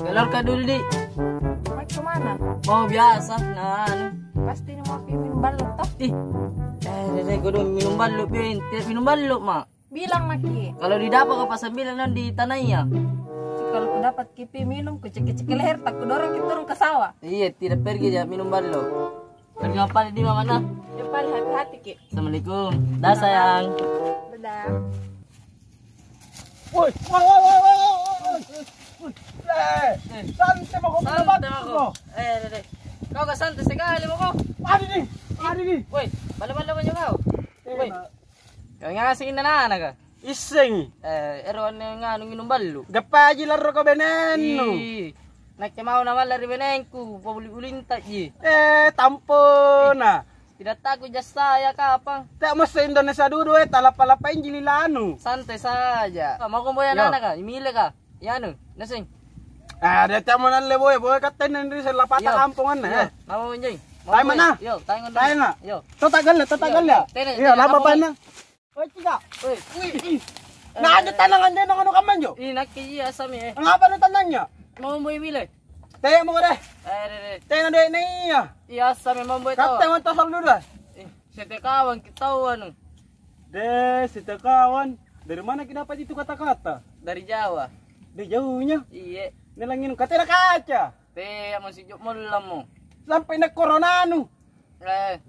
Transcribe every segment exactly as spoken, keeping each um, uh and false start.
Keluarka dulu, Di. Mau kemana? Mau biasa, nah, anu. Pasti ini mau pi minum ballo, toh? Ih. Eh, Dede, kodong minum ballo, Bin. Tidak minum ballo, Mak. Bilang maki. Kalau didapat ke pasang bilang dong di tanah iya. Kalau ku dapat kipi minum, ku cekki-cekki leher, tak ku dorong ki turun ke sawah. Iya, tidak pergi ja minum ballo. Pergi apa di mana? Ya, paling hati-hati ki. Assalamualaikum. Dah, sayang. Dadah. Woi, woi, woi, woi, woi, woi. Eh, santai mako, santai mako. Eh, Dede. Kau gak santai sekali mako. Adi di, adi di. Woi, bala-bala banyak kau. Eh, woi. Kau ngasih inana kah? Issengi. Eh, ero anne nganu nginung ballo. Gappaji larroko benennu. Ih, nakke mau namalla ri benengku, pauli-ulintaji. Eh, tampona. Tidak taku jassaya kapang. Tak mesti Indonesia dudu, eh, talappa-lappa inji lilanu. Santai saja. Mau kombo ya nana kah? Imile kah? Ya anu, naseng. Ah, dia camo nalle boy, boy katten ri selapata kampong anne, eh. Mau anjing. Tai mana? Yo, tai ngono. Tai na. Yo. Tota galle, tota galle. Iya, laba panna. Oi, Cika. Oi. Wih. Nah, ada tanang anjing nang anu kammanjo. Ih, nakke iya sami, eh. Ngapa ada tanangnya? Mau boy mile. Teh mau deh. Eh, deh, deh. Teh na deh nih ya. Iya sami mau boy tau. Katte mau tosol dulu dah. Eh, sete kawan kita anu. Deh, sete kawan. Dari mana kita dapat itu kata-kata? Dari Jawa. Dari jauhnya? Iya. Ini lagi nginung katera kaca. Te, masih jok mollammo. Sampai na coronanu. Eh.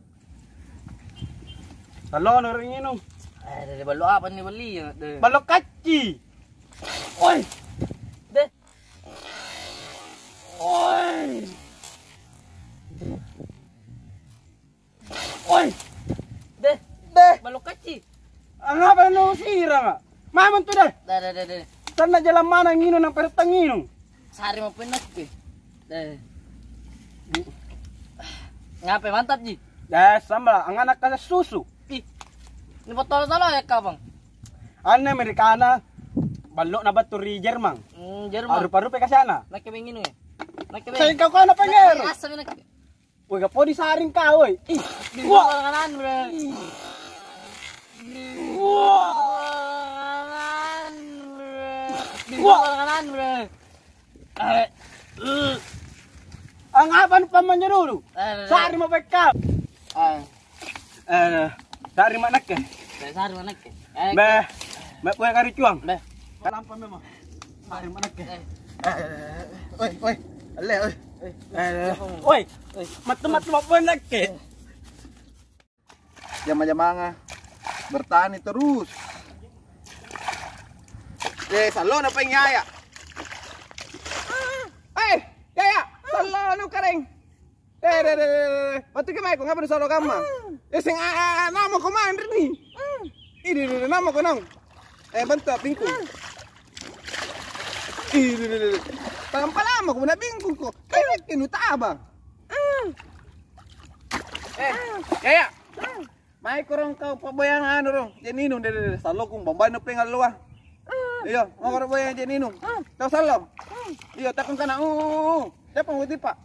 Talono ring nginung. Eh, dari ballo apa nih beli ya? Deh. Ballo kacci. Oi. Deh. Oi. Oi. Deh. Deh. Ballo kacci. Angapa nu siranga? Mamang tu deh. Deh, deh, deh, deh. Sanna jalan mana nginung nang perettang nginung. Sari mo pennakke. Deh. Ngape mantap ji? Deh, samba angana kasa susu. Ih. Ini botol salah ya, Kabang? Anne Amerikana, ballo na battu ri Jerman. Hmm, Jerman. Arupa-rupa kasana. Nakke benginu ya. Nakke beng. Saya kau kana pengen. Asa nakke. Woi, kapo disaring kau, woi. Ih, wah. Kanan, bro. Wah. Kanan, bro. Wah. Kanan, bro. Eh, eh. Angapa nu pammanja dulu? Eh, eh. Sari mau pekka. Eh. Eh, sari manakke. Eh, sari manakke. Eh, beh. Mek kue kari cuang. Beh. Kalampa memang. Mari, manakke. Eh. Eh, oi, oi. Alle, oi. Eh, eh, oi. Matu-matu apa nakke? Jama-jamanga bertani terus. Eh, sallo na paeng yaya. Eh, yaya, sallo nu kareng. Eh, deh, deh, deh, deh. Battu ke mae ko ngapa nu salo kamma? Eh, seng a, a, a, namo ko manre ni. Ih, deh, deh, deh, namo ko naung. Eh, bantu bingkung. Ih, deh, deh, deh, deh. Palampa-lampa ko na bingkung ko. Kayak nu tabang. Eh, ya, ya. Mai korong kau pabbayang anu rong, je ninung, deh, deh, deh, sallo kung bambanna pengalloa. Iyo, mau koro boyang je ninung. Tau sallo. Iyo, takung kana, uh, uh, uh. Siapa mau tipa?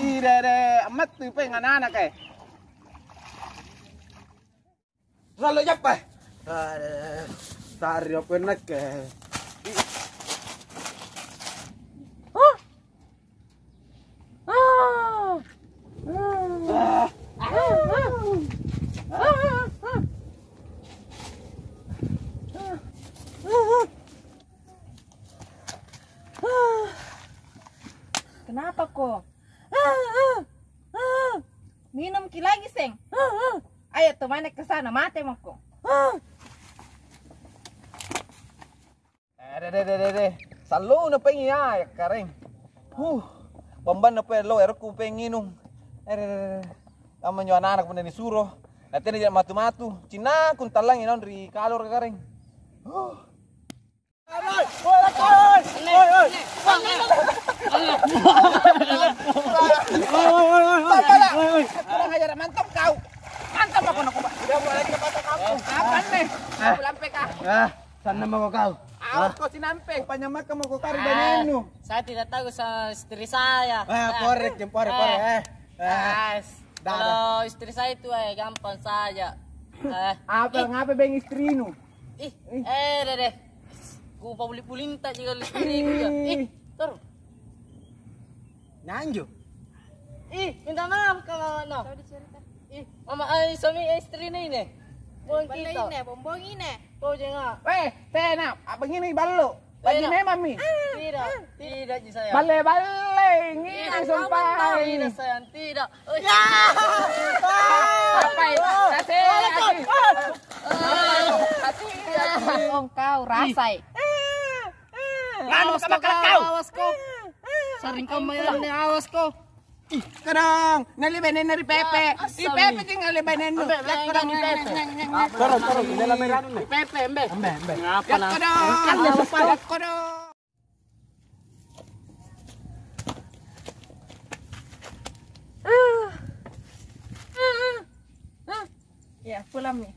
Ih, deh, deh, amat tu peng anak-anak, eh. Sallo jappa. Aduh, sari apa nakke. Kenapa ko? Minum ki lagi, seng. Ayo tu mana ke sana, mate mako. Eh, deh, deh, deh, deh, deh. Sallona pengi ya, ya, kareng. Huh, bambanna pe lo, erokku pengi nginung. Eh, deh, deh, deh, deh. Kamma nyo anak-anak punna nisuro. Natena ja matu-matu. Cinna kuntallangi naung ri kaloro kareng. Huh. Woi, woi, woi, woi, woi. Woi, woi, woi, woi. Kurang ajar, mantap kau. Mantap apa nak ubah? Udah mulai kita patah kampung. Apa nih? Aku lampe kah? Ah. Sanna mako kau. Awas kau sinampe, panjang maka mako kari baninnu. Saya tidak tahu sama istri saya. Ah, korek, jempore, korek, eh. Ah, kalau istri saya itu, eh, gampang saja. Eh, apa, ngapa beng istrinu? Ih, eh, deh, deh. Ku pauli-ulinta juga istriku ya. Ih. Terus. Nanjo. Ih, minta maaf ka mama no. Tau dicerita. Ih, mama ai suami istrina ini. Buang kita. Ini, bombong ini. Kau jangan. Weh, tena, apa gini ballo? Lagi memang mi. Tidak, tidak ji sayang. Balle-balle, ini sumpahi. Tidak sayang, tidak. Oh, ya. Apa itu? Kasih, kasih. Kasih. Kau rasai. Nganu awas ko, kau. Awas ko. Sering kau main ni, awas ko. Ih, kadang nali benenna ri Pepe. Ih, Pepe tinggal nali benenna. Ambe, ambe, ambe, ambe. Turun, turun, jendela merah ni. Pepe, ambe. Ambe, ambe. Ngapa na? Kadang. Awas ko. Kadang. Ya, pulang mi.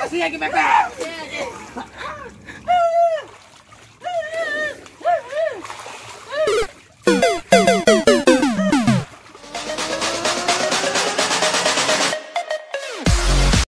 Kasih lagi, Pepe.